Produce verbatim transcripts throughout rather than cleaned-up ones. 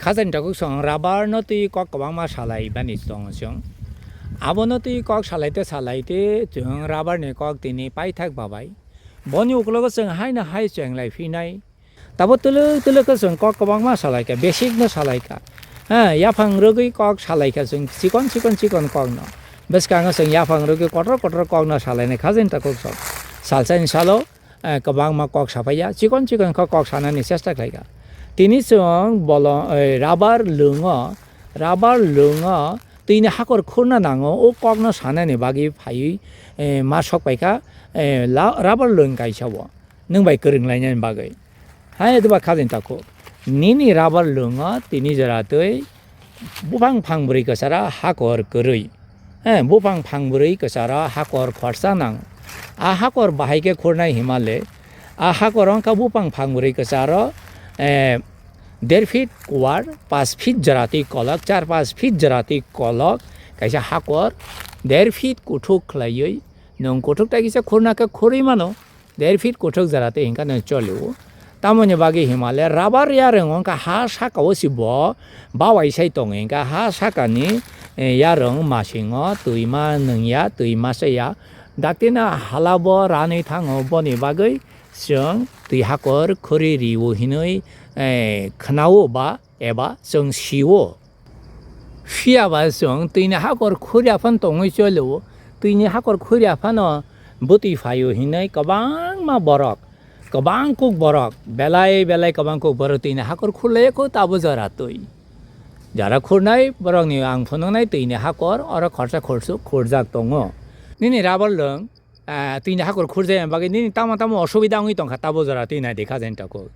Khajani takhuk song rubber no twi kok kwbangma salai bani tongo chwng. Abono twi kok salai te salai te chwng rubber ni kok tini paithak babai. Boni uklogo chwng haino hai chwng lai phinai. Tabo twlwk twlwk khe chwng kok kwbangma salai kha, basic no salai kha. Ha, yaphang rwgwi kok salai kha chwng chikon chikon chikon kok no. Bwskango chwng yaphang rwgwi kotor kotor kok no salai nai khajani takhuk song. Salsa ni salo eh, kwbangma kok saphaiya, chikon chikon khe kok sanani chesta khlaikha. Tini chwng bolo, eh, rubber lwngo, rubber lwngo twini hakor khurna nango, o kokno sanani bagwi phaiwi, eh, ma sok paikha, eh, la-, rubber lwng kaisa o, nwng bai kwrwng lainani bagwi. Hai, duba khajani takhuk. Nini rubber lwngo tini jora twi buphang phang bwrwi kwcharo hakor kwrwi. Eh, buphang phang bwrwi kwcharo hakor khorsa nang. A hakor bahai khe khurnai himale. A hakor wngkha buphang phang bwrwi kwcharo, eh, der feet kuar, paanch feet jora twi kolok, char paanch feet jora twi kolok. Kaisa hakor der feet kuthuk khlaiwi. Nwng kuthuk tai kisa khurna khe khurwi mano. Der feet kuthuk jora tei hinkha no cholio. Tamoni bagwi himale rubber yarwng wngkha ha saka o si bo bawai sai tongo hinkha ha saka ni, eh, yarwng masingo twi ma nwngya, twi ma chaya. Dakti no hala bo ranwi thango boni bagwi chwng twi hakor khuri rio hinwi, eh, khwnao ba eba chwng sio. Phiya ba chwng twini hakor khurya phano tongwi cholio, twini hakor khurya phano bwtwi phaio hinwi kwbangma borok, kwbang kuk borok, belai belai kwbang kuk borok twini hakor khurlaio kho tabo jora twi. Jara khurnai borokni ang phunuknai twini hakor oro khorsa khorsu khurjak tongo. Nini rubber lwng ah, twini hakor khurjakya bagwi nini tamo tamo osubida wngwi tongkha tabo jora twi naidi khajani takhuk.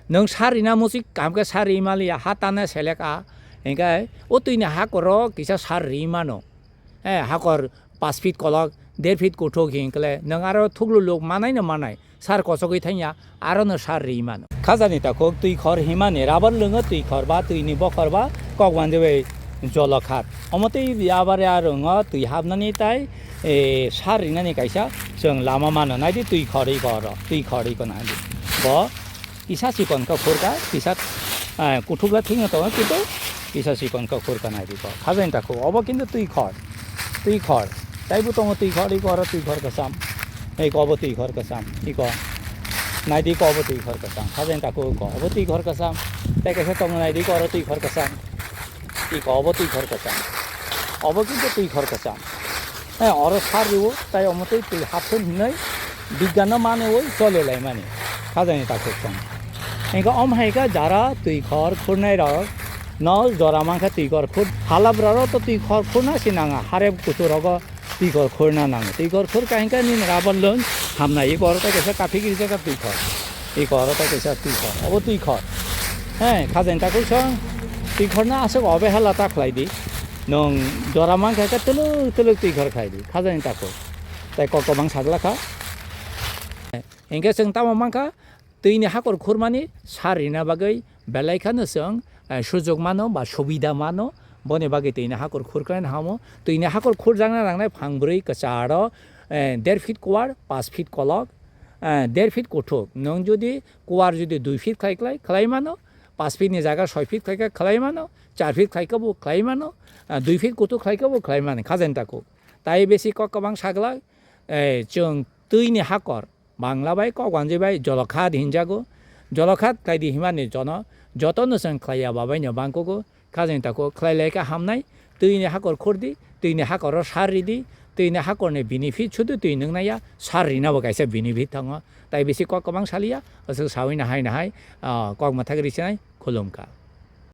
Nwng sar rina musik kaham khe sar ri maliya, ha tana selek a, hinkhe o twini hakoro kisa sar ri mano. Eh, hakor paanch feet kolok, der feet kuthuk hinkhe nwng aro thuklu luk manai no manai, sar kochogwi thangya, aro no sar ri mano. Khajani takhuk twi khor himani rubber lwngo twi khor ba twini bokhor ba kok manjwi bai jolo khat. Omo twi abar ya rwngo twi hapnani tai, eh, sar rinani kaisa chwng lama mano. Naidi twi khor iko oro, twi khor iko naidi. Bo kisa chikon khe khurka, kisa, eh, kuthukla thikno tongo, kintu kisa chikon khe khurka naidi ko. Khajani takhuk, obo kintu twi khor, twi khor. Taibo tongo twi khor, iko oro twi khor kwcham. Iko obo twi khor kwcham, iko. Naidi ko obo twi khor kwcham. Khajani takhuk ko, obo twi khor kwcham. Tei kaisa tongo naidi ko oro twi khor kwcham. Iko obo twi khor kwcham. Obo kintu twi khor kwcham. Eh, oro sar rwo, tai omo twi twi hapthun hinwi bigyano manwi chole laimani. Khajani takhuk song. Hinkhe om hai khe jara twi khor khurnai rok no jora mankha twi khor khur halabra ro to twi khor khurna si nanga harep kutu rogo twi khor khurna nango. Twi khor khur kahinka nini rubber lwng hamnai iko oro tai kaisa kathi giri jaka twi khor. Iko oro tai kaisa twi khor. Obo twi khor. He, khajani takhuk song twi khorna aswk obe hala ta khlai di. Nwng jora mankha khe twlwk twlwk twi khor khlai di. Khajani takhuk. Tai kok kwbang sagla kha. Hinkhe chwng tamo mankha twini hakor khurmani sar rina bagwi belai khano chwng, eh, sujok mano ba subida mano. Boni bagwi twini hakor khurkhlaina hamo. Twini hakor khurjakna nangnai phang bwrwi kwcharo, eh, der feet kuar, paanch feet kolok, eh, der feet kuthuk. Nwng jodi kuar jodi dui feet khlai khlai, khlai mano, paanch feet ni jaga soi feet khlai khe khlai mano, char feet khlai khe bo khlai mano, ah, dui feet kuthuk khlai khe bo khlai mano, khajani takhuk. Tai besi kok kwbang sagla, eh, chwng twini hakor, Bangla bai kok wanjwi bai jolokhat hinjago. Jolokhat khlai di himani jono, jotono chwng khlaiya babaino bangkugo. Khajani takhuk khlai lai khe hamnai, twini hakor khur di, twini hakoro sar ri di, twini hakorni benefit sudu twi nwngnaya, sar rina bo kaisa benefit thango. Tai bisi kok kwbang saliya, aswk sawi nahai nahai, ah, kok mwthak ri sinai, khulumkha.